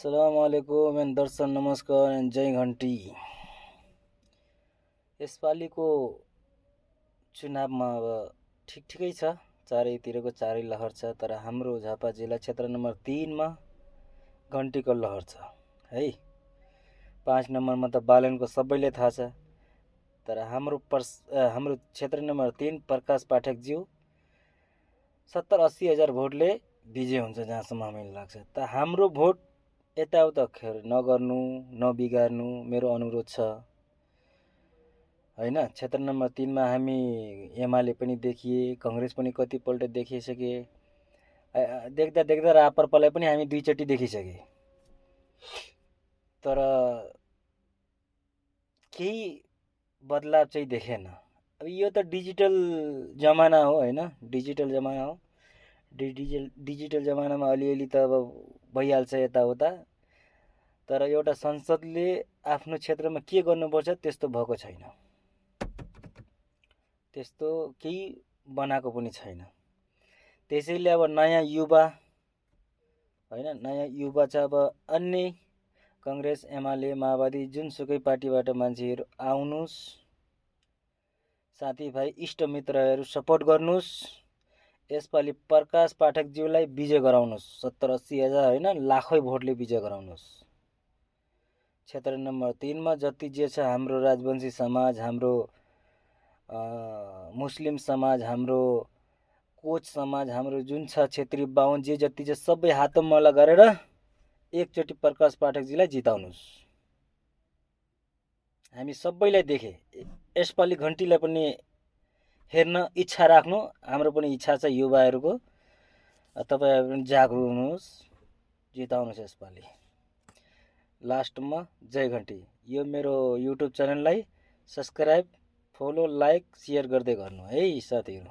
अस्सलामुअलैकुम एन्ड दर्शन नमस्कार एन्ड जय घन्टी। यसपालिको चुनावमा अब ठिकै छ, चारैतिरको चारै लहर छ, तर हाम्रो झापा जिल्ला क्षेत्र नम्बर 3 मा घन्टीको लहर छ है। 5 नम्बरमा त बालनको सबैले थाहा छ, तर हाम्रो क्षेत्र नम्बर 3 प्रकाश पाठकज्यू 70-80 हजार भोटले विजय हुन्छ जहाँसम्म हामीलाई लाग्छ। त हाम्रो भोट यताउता नगर्नु, नबिगार्नु मेरो अनुरोध छ हैन। क्षेत्र नम्बर 3 मा हामी एमाले पनि देखिए, कांग्रेस पनि कतिपल्ट देखिसके, देख्दा देख्दा रापरपालाई पनि हामी दुईचोटि देखिसके, तर केही बदलाव चाहिँ देखेन। अब यो त डिजिटल जमाना हो हैन, डिजिटल जमाना हो। डिजिटल जमानामा अलिअलि त अब भइहाल्छ यताउता, तर एउटा संसदले आफ्नो क्षेत्रमा के गर्नुपर्छ त्यस्तो भएको छैन, त्यस्तो केही बनाएको पनि छैन। त्यसैले अब नयाँ युवा हैन, नयाँ युवा चाहिँ अब अन्य कांग्रेस, एमाले, माओवादी जुनसुकै पार्टीबाट मान्छेहरू आउनुस्, साथीभाइ इष्टमित्रहरू सपोर्ट गर्नुस्। यसपालि प्रकाश पाठकज्यूलाई विजय गराउनुस्, 70-80 हजार हैन, लाखौं भोटले विजय गराउनुस्। क्षेत्र नम्बर 3 मा जति जे छ हाम्रो राजवंशी समाज, हाम्रो मुस्लिम समाज, हाम्रो कोच समाज, हाम्रो जुन छ क्षेत्री बाहुन जे जति छ सबै हातमा गरेर एकचोटि प्रकाश पाठकजीलाई जिताउनुस्। हामी सबैलाई देखे, यसपालि घन्टीलाई पनि हेर्न इच्छा राख्नु, हाम्रो पनि इच्छा छ युवाहरूको। तपाईहरु पनि जागरुक हुनुहोस्, जिताउनुहोस् यसपालि। लास्टमा जय घन्टी। यो मेरो युट्युब च्यानललाई सब्स्क्राइब, फलो, लाइक, शेयर गर्दै गर्नु है साथीहरु।